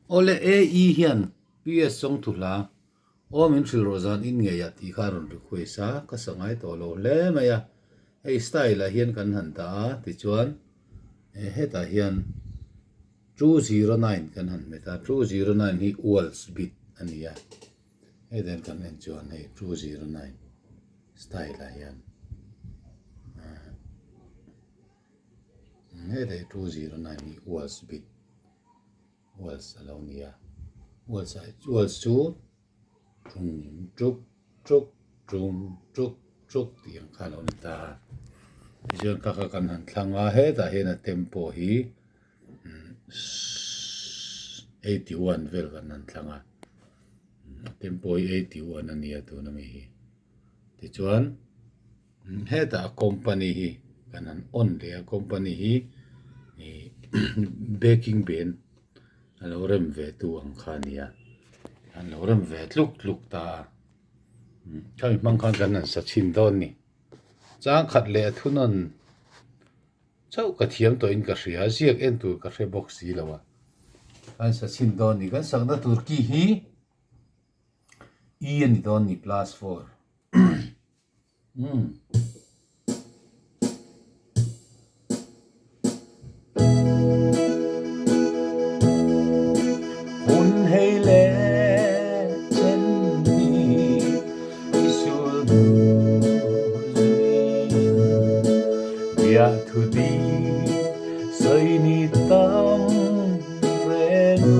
Awle AE hian PS Chawngthu hla Aw min hrilh rawh zan in ngei ah tih kha a rawn request a, ka sa ngai tawh lo hle mai a. Hei style ah hian kan han dah a, tichuan hetah hian 209 kan han hmet a, 209 hi waltz beat a ni a, hetah hian kan en chuan hei 209 style ah hian hetah hi 209 hi waltz beat. Waltz a lo ni a, Waltz ah Waltz chu tum tuk tuk tum tuk tuk tih ang kha a lo ni ta a, tichuan kha kha kan han thlang a, hetah hian a tempo hi 81 vel kan han thlang a, a tempo hi 81 a ni a tuna mi hi, tichuan. Hetah company hi kan han on leh a company hi ih baking band a lo rem ve tu ang kha a ni a an lo rem ve tluk tluk ta a khami hmang khan kan han sa chhin dawn a ni chang khat leh a thunawn chauh ka thiam tawhin ka hria a ziak en tur ka hre bawk si lo a kan sa chhin dawn a ni kan sakna tur ki hi E a ni dawn a ni plus 4. Umm. Hun hei le chen hi i sul hnu zuin bia thu di sawi ni tam reng a.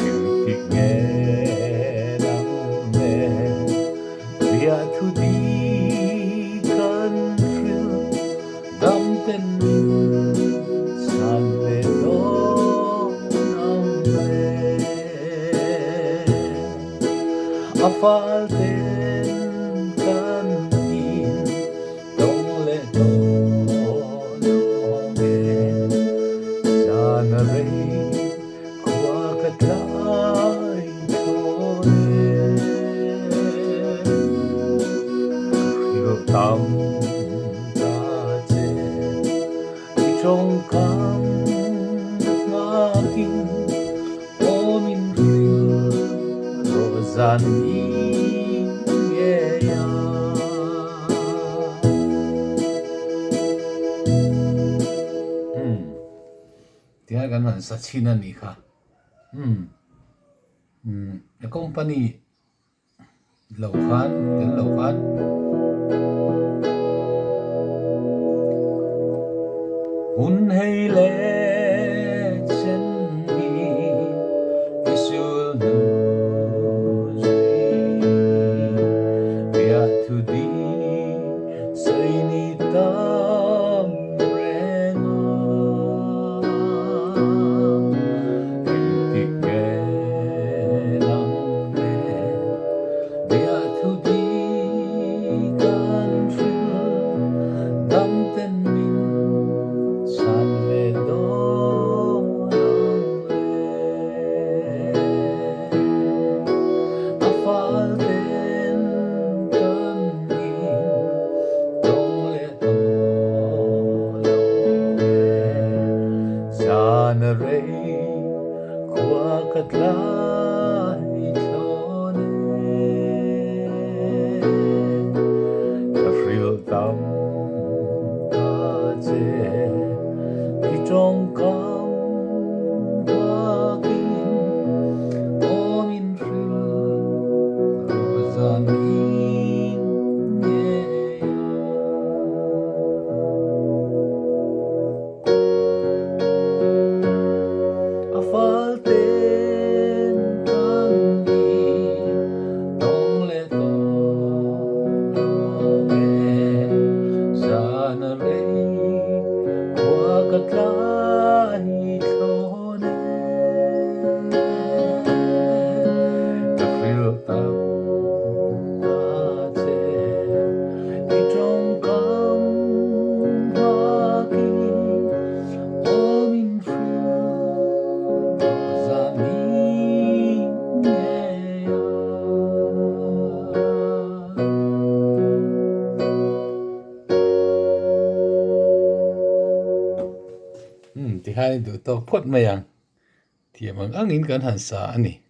Engtik nge nang nen biathu di kan hril dam ten min chhan ve dawn ang le. A fal ten kan in tawng leh tawh lo nge zan a rei Khua ka tlai thawn e. Ka hrilh tam ta che i tawngkam nghakin awm in hrilh rawh zan hi ngei a. Tia kan han sa chhin a nih kha. Umm. Umm a company lo khan tel lo khan. Hun hei le chen hi i sul hnu zui biah thu di sawi ni tam reng a. Engtik nge nang nen biahthu di kan hrilh dam ten min chhan ve dawn ang le. A fal ten kan in tawng leh tawh lo e. Zan a rei khua ka tlai thlawn e. Ka hrilh tam ta che i tawngkam bakin awm in hrilh rawh zan in ngei a. A fal ten duh tawk phawt mai ang. Thiam ang angin kan han sa a ni.